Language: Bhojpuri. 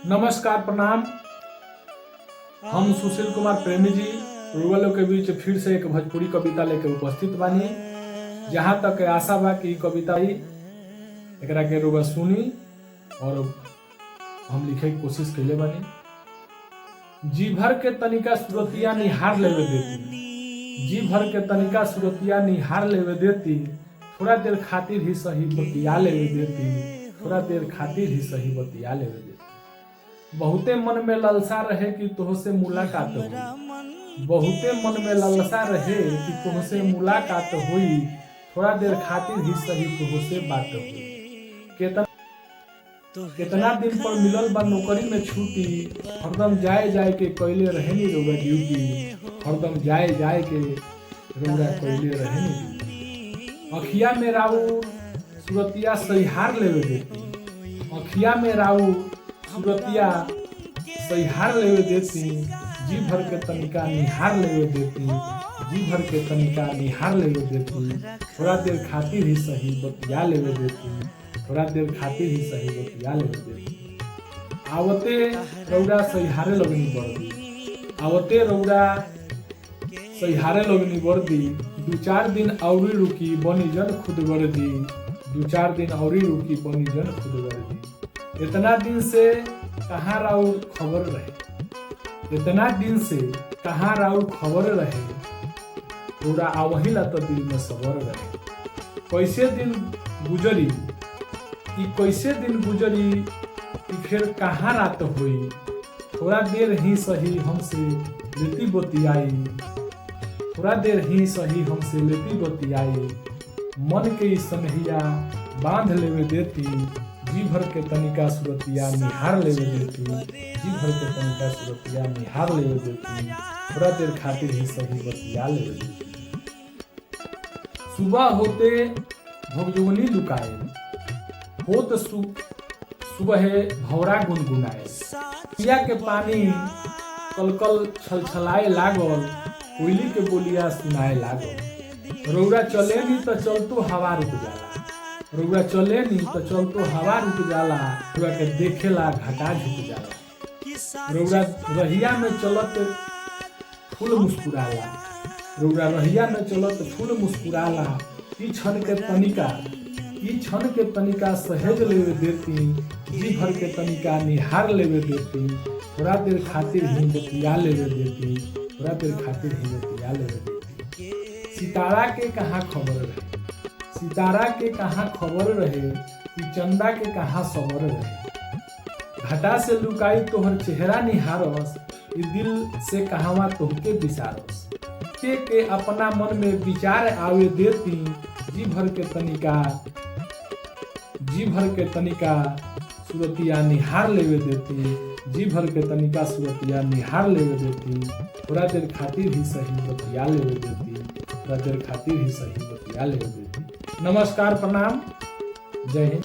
नमस्कार, प्रणाम। हम सुशील कुमार प्रेमी जी रुआ लोग के बीच फिर से एक भोजपुरी कविता लेके उपस्थित बानी। जहाँ तक आशा बा कि ई कविता ही एकरा के रुआ सुनी और हम लिखे के कोशिश कैले बानी। जी भर के तनिका सुरतिया निहार लेवे देती, जी भर के तनिका सुरतिया निहार लेवे देती, थोड़ा देर खातिर ही सही बतिया लेवे देती, थोड़ा देर खातिर ही सही बतिया लेवे देती। बहुते मन में ललसा रहे कि तोहसे मुलाकात होई, बहुते मन में ललसा रहे कि तोहसे मुलाकात होई, थोड़ा देर खातिर ही सही तोहसे बात होई। केतना केतना दिन पर मिलल बा नौकरी में छुट्टी, हरदम जाए जाए के कैले रहेनी रउआ ड्यूटी, हरदम जाए जाए के रउआ कैले रहेनी ड्यूटी। अखिया में राउ सुरतिया सहिहार लेवे देती, अखिया में राउ सुरतिया सहिहार लेवे देती, जी भर के तनिका निहार लेवे देती, जी भर के तनिका निहार लेवे देती, थोड़ा देर खातिर ही सही बतिया लेवे देती, थोड़ा देर खातिर ही सही बतिया लेवे देती। आवते रौरा सहिहारे लगनी बरदी, आवते रौरा सहिहारे लगनी बरदी, दू चार दिन औरी रुकी बनी जन खुद गर्दी, दू चार दिन औरी रुकी बनी जन खुद गर्दी। इतना दिन से कहाँ राउर खबर रहे, इतना दिन से कहाँ राउर खबर रहे, रौरा आवहिला तो दिल में सबर रहे। कैसे दिन गुजरी ई, कैसे दिन गुजरी ई, फिर कहाँ रात होई, थोड़ा देर ही सही हमसे लेती बतियाई, थोड़ा देर ही सही हमसे लेती बतियाई, मन के ई सनहिया बांध लेवे देती, जी भर के तनिका सुरतिया निहार लेवे देती, जी भर के तनिका सुरतिया निहार लेवे देती, थोड़ा देर खातिर ही सही बतिया लेवे देती। सुबह होते भगजोगनी लुकाए, होत सुबह भौरा गुनगुनाए, पिया के पानी कलकल छलछलाए लागल, कोयली के बोलिया सुनाए लागल। रौरा चलेनी त चलतो हवा रुक जाला, रौरा चलेनी त चलतो हवा रुक जाला, रौरा के देखेला घटा झुक जाला। रौरा रहिया में चलत फूल मुस्कुराला, रौरा रहिया में चलत फूल मुस्कुराला, ई क्षण के तनिका, ई क्षण के तनिका सहेज लेवे देती, जी भर के तनिका निहार लेवे देती, थोड़ा देर खातिर ही बतिया लेवे देती, थोड़ा देर खातिर ही बतिया लेवे देती। सितारा के कहाँ खबर रहे, सितारा के कहाँ खबर रहे, कि चंदा के कहाँ सबर रहे। घटा से लुकाई तोहर चेहरा निहारस, ई दिल से कहवा तोहके बिसारस। के अपना मन में विचार आवे देती, जी भर के तनिका, जी भर के तनिका सुरतिया निहार लेवे देती, जी भर के तनिका सुरतिया निहार लेवे देती, थोड़ा देर खातिर ही सही बतिया लेवे देती, थोड़ा देर खातिर ही सही बतिया लेवे देती। नमस्कार, प्रणाम, जय हिंद।